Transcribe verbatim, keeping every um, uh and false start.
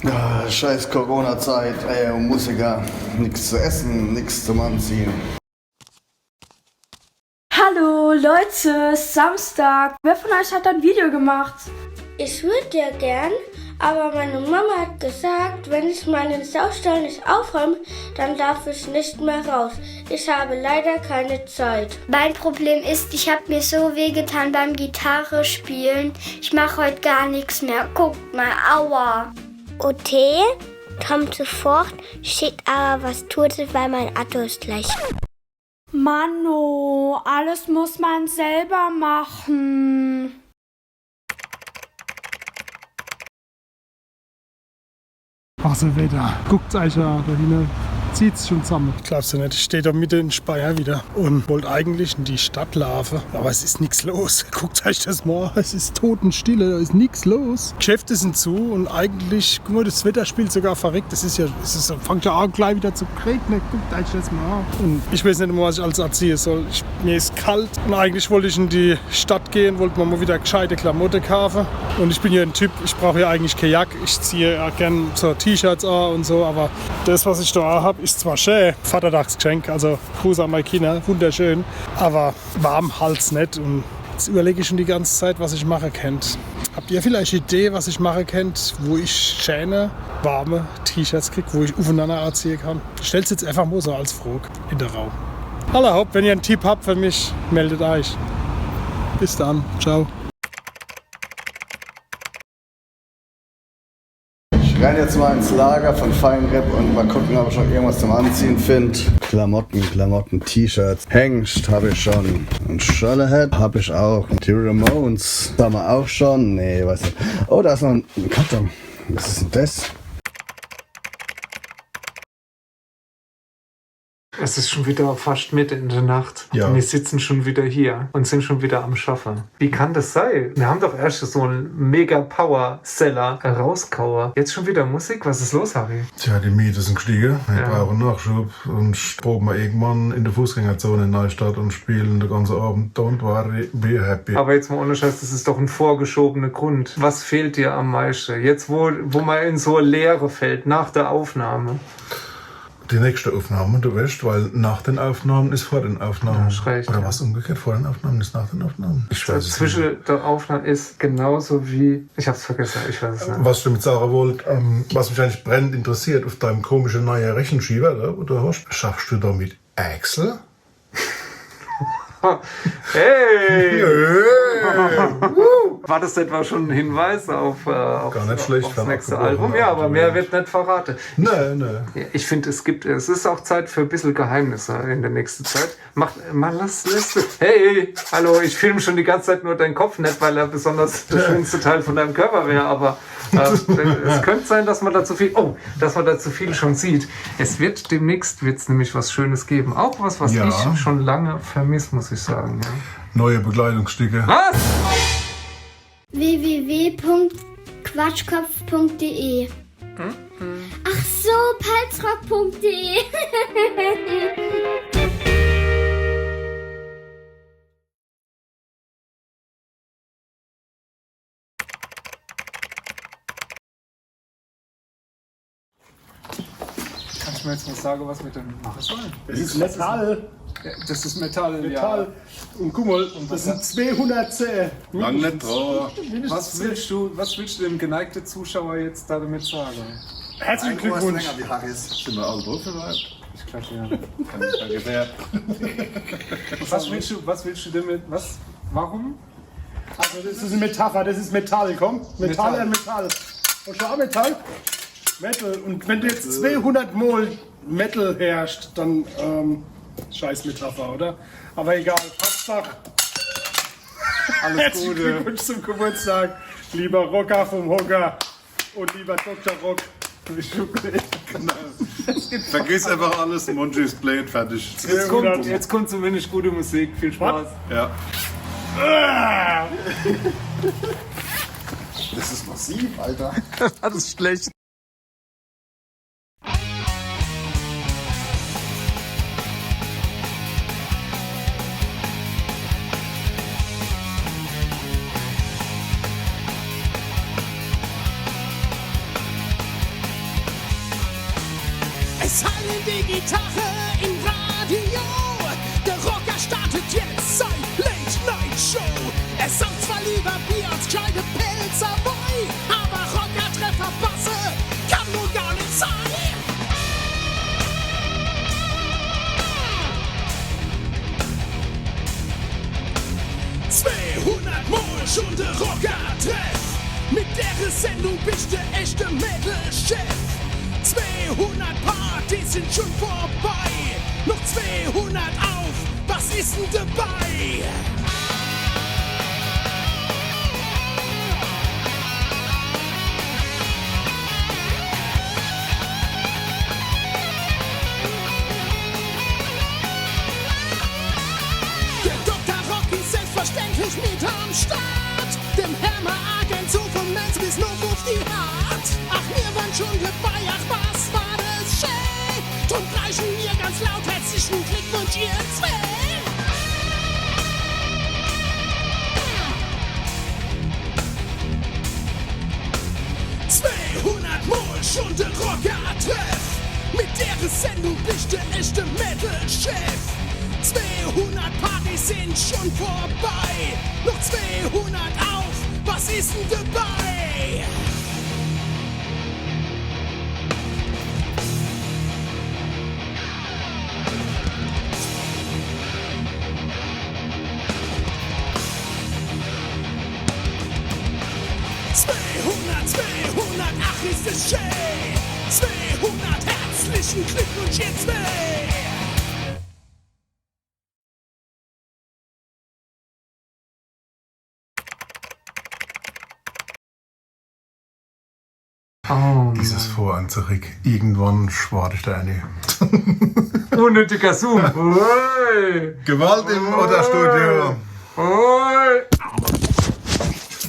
Ah, scheiß Corona-Zeit, ey, und Musiker. Nix zu essen, nix zum Anziehen. Hallo Leute, Samstag. Wer von euch hat ein Video gemacht? Ich würde ja gern, aber meine Mama hat gesagt, wenn ich meinen Saustall nicht aufräume, dann darf ich nicht mehr raus. Ich habe leider keine Zeit. Mein Problem ist, ich habe mir so wehgetan beim Gitarre spielen. Ich mache heute gar nichts mehr. Guckt mal, aua. O T kommt sofort, schickt aber was Totes, weil mein Akku ist gleich. Manno, alles muss man selber machen. Was e Wetter. Guckt's euch a, do hinne zieht's schon zamme. Glaubst du net, ich steh do mitte in Speyer wieder und wollt eigentlich in die Stadt laafe, aber es is nix los. Guckt euch das mal an, es is Totenstille, do is nix los. Geschäfte sind zu und eigentlich, guck mal, das Wetter spielt sogar verrickt. Das is ja, es is, fangt ja a gleich wieder zu regnen. Guckt euch das mal an. Und ich weiß net mehr, was ich alles anziehe soll. Ich, mir is kalt und eigentlich wollt ich in die Stadt gehe, wollt mir mal wieder gescheite Klamotte kaufe. Und ich bin ja ein Typ, ich brauch ja eigentlich keine Jack. Ich ziehe ja gern so T-Shirts an und so, aber das, was ich da hab, is zwar schön, Vatertagsgeschenk, also Gruß an meine Kinder, wunderschön, aber warm halt's net. Und jetzt überleg ich schon die ganze Zeit, was ich mache könnt. Habt ihr vielleicht Idee, was ich mache könnt, wo ich schöne, warme T-Shirts krieg, wo ich aufeinander anziehen kann? Stellt's jetzt einfach mal so als Frage in den Raum. Alla hopp, wenn ihr einen Tipp habt für mich, meldet euch. Bis dann, ciao. Ich renn jetzt mal ins Lager von Feinripp und mal gucken, ob ich noch irgendwas zum Anziehen find. Klamotten, Klamotten, T-Shirts. Hengst hab ich schon. Und Schöllerhead hab ich auch. Die Ramones haben wir auch schon. Nee, weiß net. Oh, da is noch ein Karton. Was is denn das? Es ist schon wieder fast Mitte in der Nacht. Ja. Und wir sitzen schon wieder hier und sind schon wieder am Schaffe. Wie kann das sein? Wir haben doch erst so einen Mega-Power-Seller rausgehauen. Jetzt schon wieder Musik? Was ist los, Harry? Tja, die Miete sind gestiegen. Wir Ja. brauchen Nachschub und proben mal irgendwann in der Fußgängerzone in Neustadt und spielen den ganzen Abend Don't Worry, Be Happy. Aber jetzt mal ohne Scheiß, das ist doch ein vorgeschobener Grund. Was fehlt dir am meisten? Jetzt, wo, wo man in so eine Leere fällt, nach der Aufnahme. Die nächste Aufnahme, du weißt, weil nach den Aufnahmen ist vor den Aufnahmen. Ja, hast recht, Oder ja. was umgekehrt, vor den Aufnahmen ist nach den Aufnahmen. Ich weiß es nicht. Zwischen der Aufnahme ist genauso wie, ich hab's vergessen, ich weiß es nicht. Was ich damit sagen wollte, ähm, was mich eigentlich brennend interessiert, auf deinem komischen neuen Rechenschieber, da, wo du hast, schaffst du da mit Excel? Hey! Hey! War das etwa schon ein Hinweis auf, äh, aufs, Gar nicht schlecht, aufs nächste Album? Ja, aber mehr wird nicht verraten. Nee, nee. Ja, ich finde, es gibt, es ist auch Zeit für ein bisschen Geheimnisse in der nächsten Zeit. Mach, Mann, lass, lass, hey, hallo, ich filme schon die ganze Zeit nur deinen Kopf, nicht weil er besonders der schönste Teil von deinem Körper wäre, aber äh, es könnte sein, dass man da zu viel, oh, dass man da zu viel schon sieht. Es wird demnächst, wird's nämlich was Schönes geben. Auch was, was Ja. ich schon lange vermisse, muss ich sagen. Ja. Neue Bekleidungsstücke. Was? W W W Punkt quatschkopf Punkt D E. Ach so, palzrock Punkt D E. Kannst du mir jetzt mal sagen, was wir denn machen sollen? Das ist Metall. Ja, das ist Metall, Metall. Ja. Und guck mal, das sind zweihundert Zähne. Lang nicht dran. Was willst du, was willst du dem geneigten Zuschauer jetzt damit sagen? Herzlichen Glückwunsch. Länger wie Harrys. Sind wir alle drauf, oder? Ich glaube, ja. Kann ich sagen, wer. Was willst du, was willst du damit, was, warum? Also das ist eine Metapher, das ist Metall, komm. Metall Metall. an Metall. Und schau, Metall. Metal. Und wenn du jetzt zweihundert Mal Metal hörst, dann, ähm, scheiß Metapher, oder? Aber egal, Hauptsache. Alles Herzlichen Gute. Glückwunsch zum Geburtstag, lieber Rocker vom Hocker. Und lieber Doktor Rock. Genau. Vergiss einfach alles, Monchi is played, fertig. Jetzt kommt, jetzt kommt zumindest gute Musik. Viel Spaß. Ja. Das ist massiv, Alter. Das ist schlecht. Die Gitarre im Radio, der Rocker startet jetzt seine Late-Night-Show. Er sauft zwar lieber Bier als gescheite Pälzer Woi, aber Rocker-Treff verpasse kann nur gar net sei. Zweehundert Mol schon der Rocker-Treff. Mit dere Sendung bist de echte Metal-Chef. Zweehundert Partys sind schon vorbei. Noch zweehundert auf, was ist denn dabei? Der Doktor Rock ist selbstverständlich mit am Start. Dem Hammer Agent so von Mainz bis noch auf die Hart. Ach, mir waren schon dabei, ach, was war das schön. Drum kreischen wir ganz laut herzlichen Glückwunsch, ihr zwei. Zweehundert Mol schon der Rocker-Treff. Mit dere Sendung bist de echte Metal-Chef. Zweehundert Partys sind schon vorbei. Noch zweehundert auf, was ist denn dabei? Zweihundert, zweihundert, ach ist es schön. Zweihundert, herzlichen Glückwunsch, ihr zwei. Oh, Dieses Vorhaben zurück. Irgendwann schwade ich da eine. Unnötiger Zoom. Ui. Gewalt im Otterstudio. Ui.